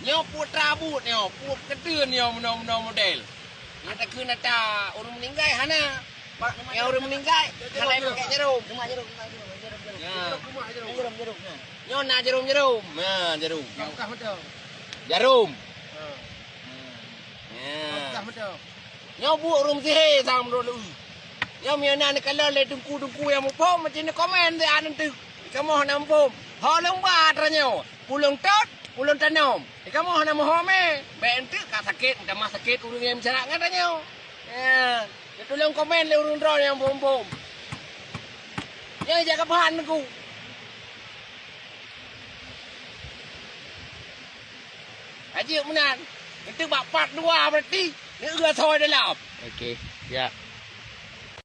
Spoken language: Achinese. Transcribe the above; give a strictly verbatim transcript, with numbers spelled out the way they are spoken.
Nyoe putra buet nyoe, puet keudeuh nyoe meunoe-meunoe model. Nyang takheun ata ureuëng meuninggai hana. Nyang ureuëng meuninggai hana pakai jarum. Nyoe na jarum-jarum. Na jarum. Jarum. Ya. Nyoe buet ureuëng sihé sang meunurot lôn. Nyoe meunyoe na neukalon lé teungku-teungku nyang muphom, meusti neukomen di ateueh. Kamoe hana muphom. Ho lôn ba atra nyoe. Ulôn tot, ulôn tanom. Kamoe hana muphom eh. Bèk enteuk ka sakét, meutamah sakét ureuëng nyang meusarat ngon tanyoe. Ya, neutulông komen lé ureuëng droe nyang muphom-muphom. Nyang jak kapahan teungku. Ajeuk meunan. Enteuk bak part dua berarti. Neueu asoe dalam. Oke, ya.